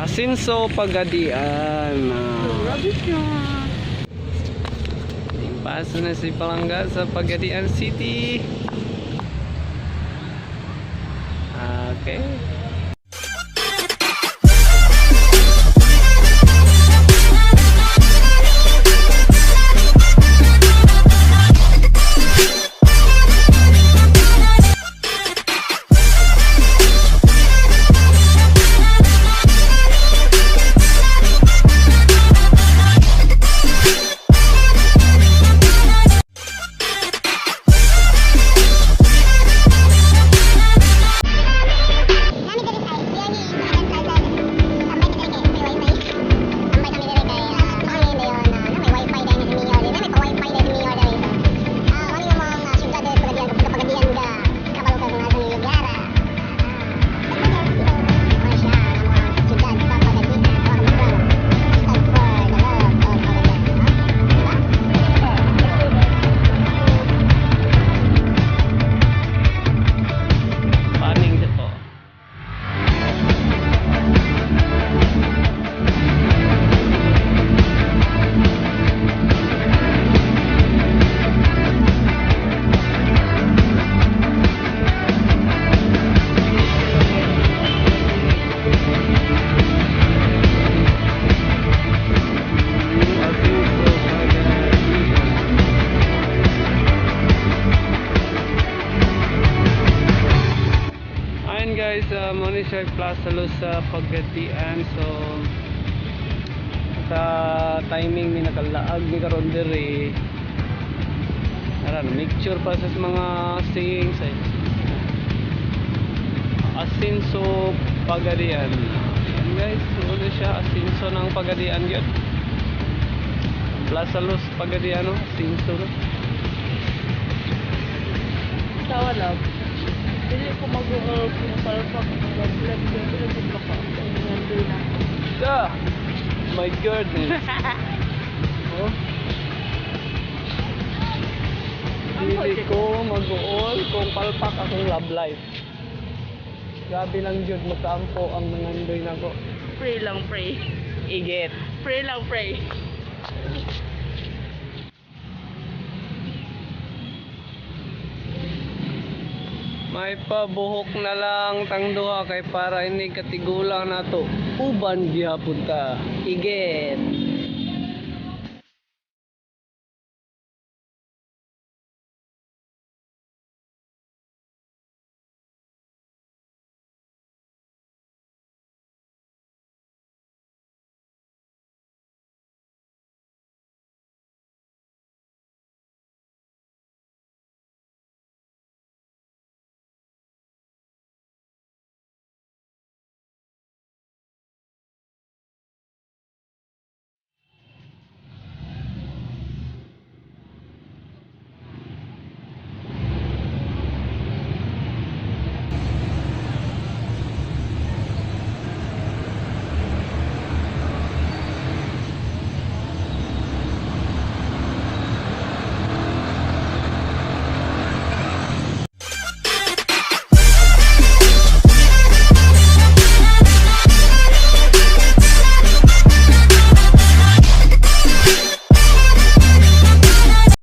Asinso Pagadian. Grabe siya. Paso na si Palangga sa Pagadian City. Okay. Nami diri sa biyahe sa tambay mi diri kay may wifi. Tambay kami diri kay kami dayon na may wifi dahil si Mayor diri, may pa-wifi dahil si Mayor diri. So, kami nga mga syudad diri sa Pagadian, kung Pagadian ga kabalo ka kung asa ni lugar. Mo siya ang mga syudad sa Pagadian, wa ka maklaro. #ForTheLoveOfPagadian. Diba? Paning siya to. Asinso Pagadian. Ayun guys, muna siya Plaza Luz sa Pagadian. So sa timing mi nakalaag mi karon diri. Ara, mixture pa sa mga sings ay. Asinso Pagadian. Ayan guys, muna siya Asinso ng Pagadian gyud. Plaza Luz Pagadian no, Asinso no. Tawa lang. Dili ko mag-uol kung palpak ang love life. Kaya dili ko makaon ang nandoy na. Ah, my goodness. Oh. Dili ko mag-uol kung palpak akong love life. Grabe lang jud makaampo ang nangandoy nako. Pray lang, pray. Igit. Pray lang, pray. May pabuhok na lang tang duha kay para ini katigulang nato. Uban gihapon ta. Igit.